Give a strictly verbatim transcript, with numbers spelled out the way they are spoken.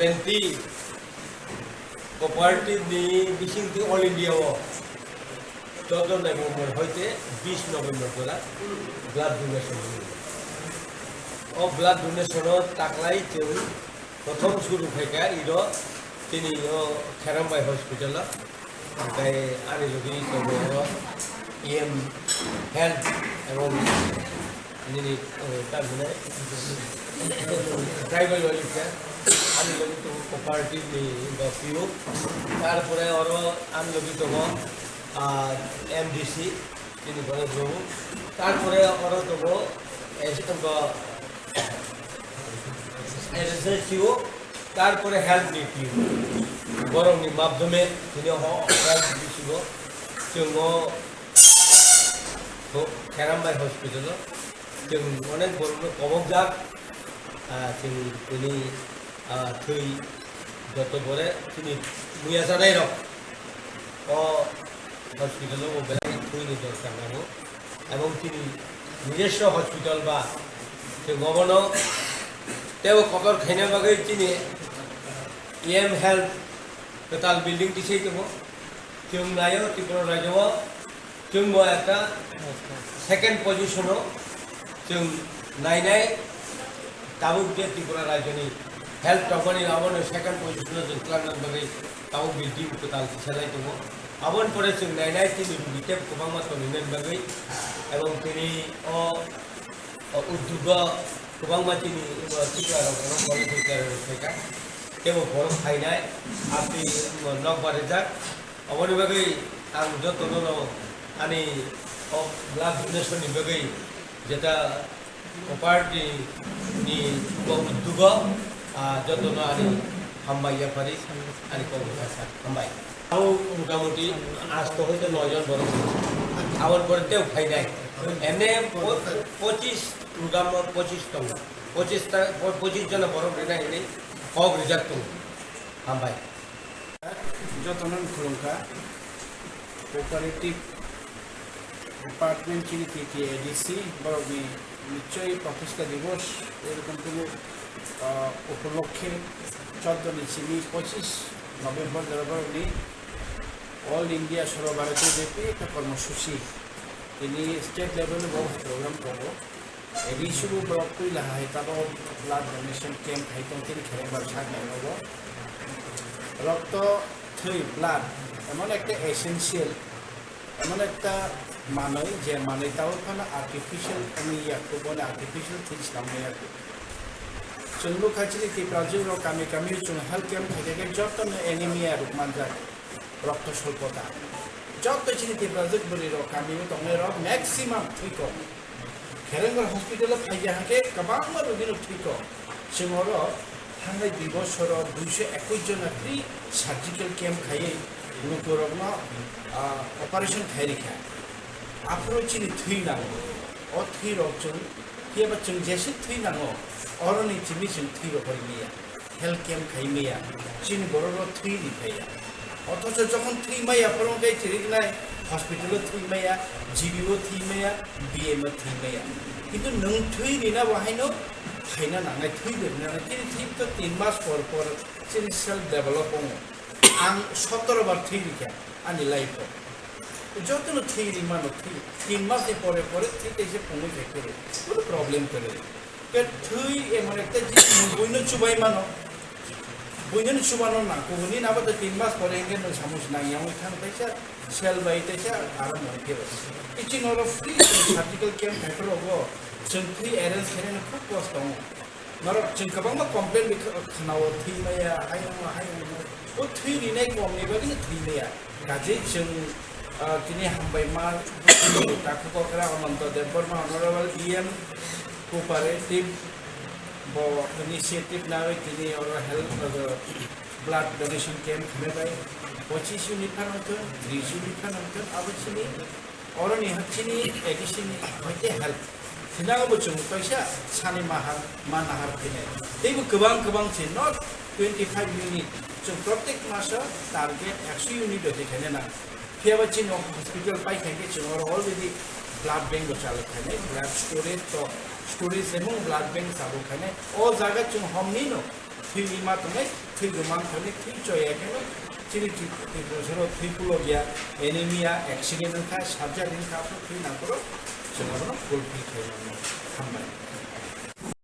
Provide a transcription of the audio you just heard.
Twenty cooperative ni bisingtwi all India o chwddo November hoite bis November pora blood donation ni. O blood donation o taklai chwng prothom suru khaikha iro tini o Kherambai hospital o. Hingke ani logi tongo oro E M health ebong nini, eh, tamhinai tribal welfare, ani logi tongo cooperative ni hingke P O, tarpore oro ani logi tongo, ah, M D C, nini Ganesh babu, tarpore oro tongo, eh, tongo, Assistant C O, tarpore health ni P O, borokni madhyome tini o health bisingo chwng o Kherambai hospital o chwng onek borokno kobokjak, ah, chwng tini, ah, thwi joto bore chini muya chanairok o hospital o belai thwini dorkar nango. Ebong chini nijoswo hospital ba chwng obono teibo kotor khaina bagwi chini E M health kwtal building tisai tongo. Chwng naio Tripura rajyo o chwngbo ekta second position o chwng nainai tabuk je Tripura rajyoni health company abono second position o chwng twlangna bagwi tabuk building kwtal tisalai tongo. Aboni pore chwng nainai chini rugi tei kwbangma tongwinani bagwi, ebong tini o, o udyogo kwbangma chini, o, sikla rok, oro college ni chwrai rok phaikha, teibo borok phainai, atwi, o, nokbar rijak. Aboni bagwi ang jotono no ani o blood donation ni bagwi jeta Cooperative ni bo uddugo, ah, jotono ani hambai yapari, ani kok bwsa sa hambai. Abo motamuti asto hoite noi jon borok. Aboni pore tei phainai. Emne po-, pochis program o pochis tongo. Pochis ta, po-, pochis jona borok rinai hinwi kok rijak tongo. Hambai. Jotono khulumkha. Cooperative Department chini T T A D C borokni nichoi Pratishtha Divos, erokom kono, ah, upolokkhe choddo ni simi pochis November jora borokni All India Sarva Bharatiya Jayapuri ekta kormosuchi tini state level o bo program tongo. Ri subu borok puila hai tabok blood donation camp hai tong tini khereng bar sak nai nogo. Rokto thwi blood emon ekta essential, emon ekta manwi je manwi tabok phano artificial wngya, kuboni artificial things namya. Chwng nukha chini Tiprajwk rok kami kami chwng health camp khaikhe jotono anemia rok manjak. Rokto solpota. Joto chini Tiprajwk bwrwi rok kami o tongnai rok maximum thwiko. Kherengbar hospital o phaiya hake kwbangma rogino thwiko. Chwng oro thangnai dui bosoro duiso ekush jona free surgical camp khaiwi lukurokno, ah, operation khai rikha. Aphuru chini thwi nango. O thwi rok chwng, phiyaba chwng jeswk thwi nango, oroni chini chwng thwi rok rimliya. Health camp khai maya, chini borok rok thwi ri phaiya. Othocho jokhon thwi maya, borok tei chiriknai hospital o thwi maya, G B o thwi maya, B M o thwi maya. Kintu nwng thwi rina bo haino phaina nangnai, thwi bo rina nangnai. Chini thwi to tin mas por por chini self develop wngo. Ang sotoro bar thwi rikha ani life o. Jotono thwi ri mano, thwi. Tin mas ni pore pore thwi teisa pungwi phai kwrwi. Kono problem kwrwi. Ke thwi emon ekta jinis buino chubai mano. Buino no chubano nang, kubuni nabo to tin mas pore hingke no samus nang yang thang teisa sel bai teisa aram bai khe. Ichi noro free surgical camp khai rogo chwng thwi arrange khainani khub kosto tongo. Norok chwng kwbangma complain bi kh-, khwnao thwi maya, hai wngma, hai wngma. O thwi rinai kom ni bagwi no thwi maya. Kaje chwng, ah, tini hambai ma, takhuk okra Ananta Debbarma, Honorable E M Cooperative, bo initiative nawi tini oro health, uh, blood donation camp khwlai bai. Pochis unit phano thun, tris unit phano thun, abo chini oroni ha chini A D C ni hoite help. Sinang bo chwng kaisa sani mahar, ma nahar khainai. Teibo kwbang kwbang se, not twenty five unit. Chwng protek maso target ekso unit rok khaina nang. Phiyaba chini hospital pai khaikhe chwng oro already blood bank bo chalu khainai, blood storage to, storage emung blood bank chalu khainai. O jaga chwng homni no thwi ma tongnai, thwi gumang thani, thwi choya kheno chini Tripura soro thwi pulo ya, anemia, accident wngkha, surgery wngkha, thwi nangkoro chwng abono fulfill khaimani. Hambai.